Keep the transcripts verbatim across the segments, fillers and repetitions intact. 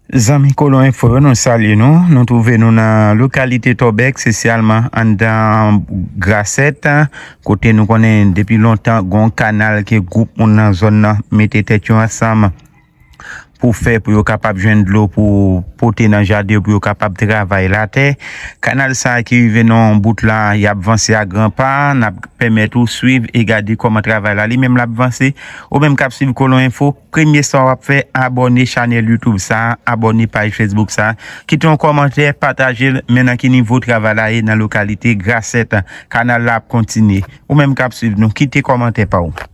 Zanmi Kolon Enfo yo, nou salye nou. Nou twouve nou nan lokalite Tòbèk, espesyalman anndan Grasèt, kote nou konnen depi lontan gon kanal ke gwoup moun nan zòn nan mete tèt yo ansanm pou fè, pou yo kapab jwenn dlo pou pote nan jaden yo, pou yo kapab travay latè. Kanal sa a ki rive nan yon bout la, y ap vanse a gran pa, n ap pèmèt ou swiv e gade kòman travay la li menm l ap vanse. Ou menm k ap swiv Kolon Enfo, premye sa w ap fè, abòne chanèl YouTube sa a, abòne paj Facebook sa a, kite yon kòmantè, pataje l, men nan ki nivo travay la ye nan lokalite Grasèt, kanal la ap kontinye. Ou menm k ap swiv nou, kite kòmantè pa w.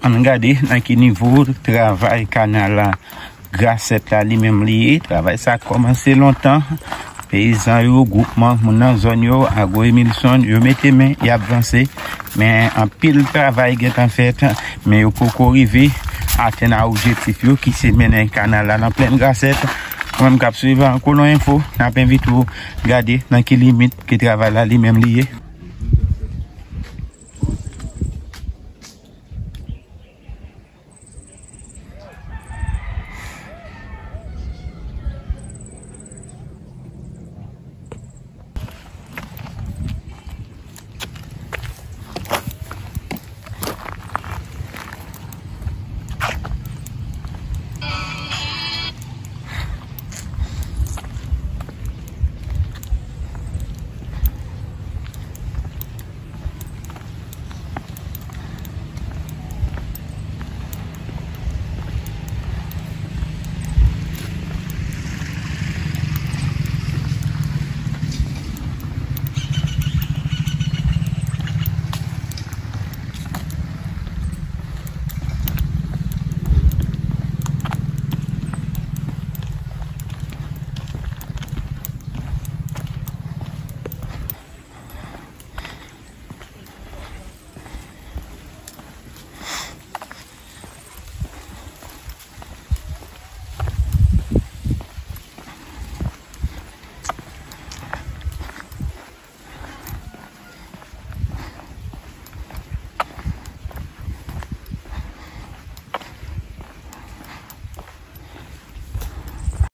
Ann gade nan ki nivo travay kanal la, Grasèt la li menm li ye. Travay sa kòmanse lontan. Peyizan yo, gwoupman moun nan zòn yo, Agro Emilson, yo mete men, y ap vanse. Men anpil travay gentan fèt, men yo poko rive atenn a objektif yo ki se mennen kanal la nan plèn Grasèt. Ou menm k ap swiv Kolon Enfo, n ap envite w gade nan ki limit ke travay la li menm li ye.